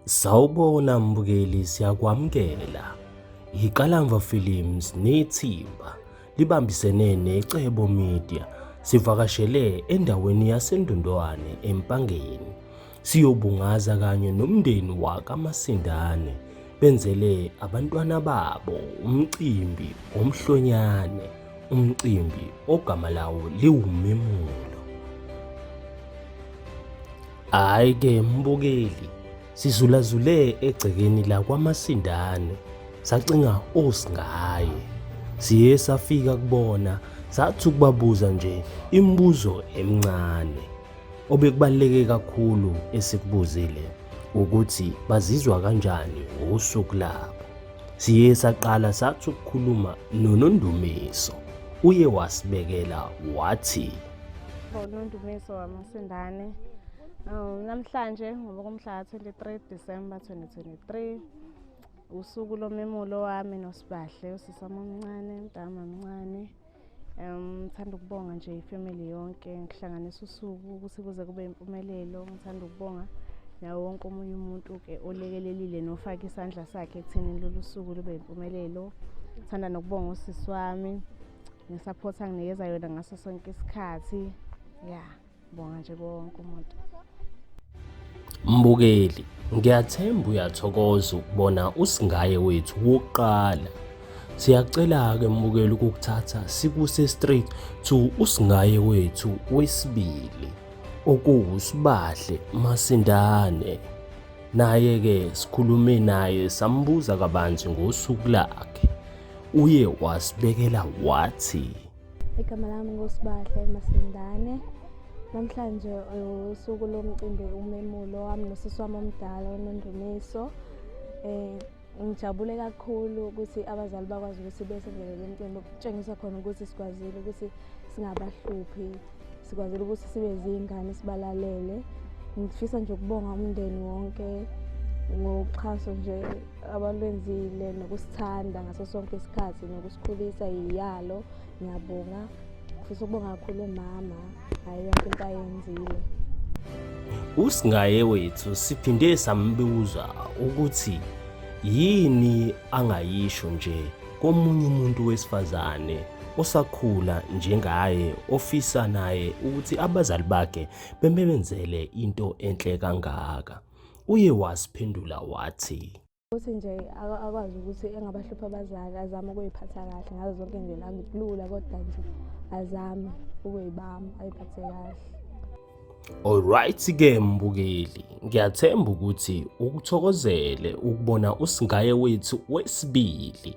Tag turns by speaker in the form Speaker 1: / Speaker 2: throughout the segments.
Speaker 1: Sawubona mbukeli, siyakwamukela. Iqalamva Films nethimba libambisene neCebo Media sivakashele endaweni yaseNdondwane eMpangeni siyobungaza kanye nomndeni wakaMasindane benzele abantwana babo umcimbi omhlonyane, umcimbi ogama lawo liwumemulo. Hhayi ke mbukeli, sizulazule egcekeni lakwaMasindane sacinga osingaye. Siye safika kubona sathi ukubabuza nje imibuzo emincane. Obekubaluleke kakhulu esikubuzile ukuthi bazizwa kanjani ngosuku labo. Siye saqala sathi ukukhuluma noNondumiso. Uye wasibekela wathi
Speaker 2: Nondumiso waMasindane. Namhlanje ngoba kumhla ka-23 December 2023 usuku lomemulo wami noSibahle usisi wami omncane umntama omncane. Ngithanda ukubonga nje ifamily yonke ngihlanganisa usuku ukuthi kuze kube impumelelo. Ngithanda ukubonga nawo wonke omunye umuntu-ke olekelelile nofake isandla sakhe ekuthenini lolu suku lube impumelelo. Ngithanda nokubonga usisi wami ngesupport anginikeza yona ngaso sonke isikhathi. Ya, bonga nje wonke umuntu.
Speaker 1: Mbukeli, ngiyathemba uyathokoza ukubona usingaye wethu wokuqala. Siyacela-ke mbukeli ukukuthatha sikuse straight to usingaye wethu wesibili okuwuSibahle Masindane. Naye-ke sikhulume naye sambuza kabanzi ngosuku lakhe. Uye wasibekela wathi
Speaker 3: Igama lami nguSibahle Masindane. Namhlanje usuku lomcimbi umemulo wami nosisi wami omdala uNondumiso. Ngijabule kakhulu ukuthi abazali bakwazi ukuthi besenzele lo mcimbi okutshengisa khona ukuthi sikwazile ukuthi singabahluphi, sikwazile ukuthi sibe ziy'ngane sibalalele. Ngifisa nje ukubonga umndeni wonke ngoxhaso nje abalwenzile nokusithanda ngaso sonke isikhathi nokusikhulisa yiyalo. Ngiyabonga, ngifisa ukubonga kakhulu umama ngayo yonke into ayenzile.
Speaker 1: Usingaye wethu siphinde sambuza ukuthi yini angayisho nje komunye umuntu wesifazane osakhula njengaye ofisa naye ukuthi abazali bakhe bemenzele into enhle kangaka. Uye wasiphendula wathi
Speaker 3: Ukuthi nje akwazi ukuthi engabahluphi abazali, azame ukuy'phatha kahle ngazo zonke iy'ndlela. Akulula kodwa nje azame ukuy'bamba ay'phathe kahle.
Speaker 1: Alright ke mbukeli, ngiyathemba ukuthi ukuthokozele ukubona usingaye wethu wesibili.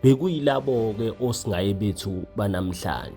Speaker 1: Bekuyilabo ke osingaye bethu banamhlanje.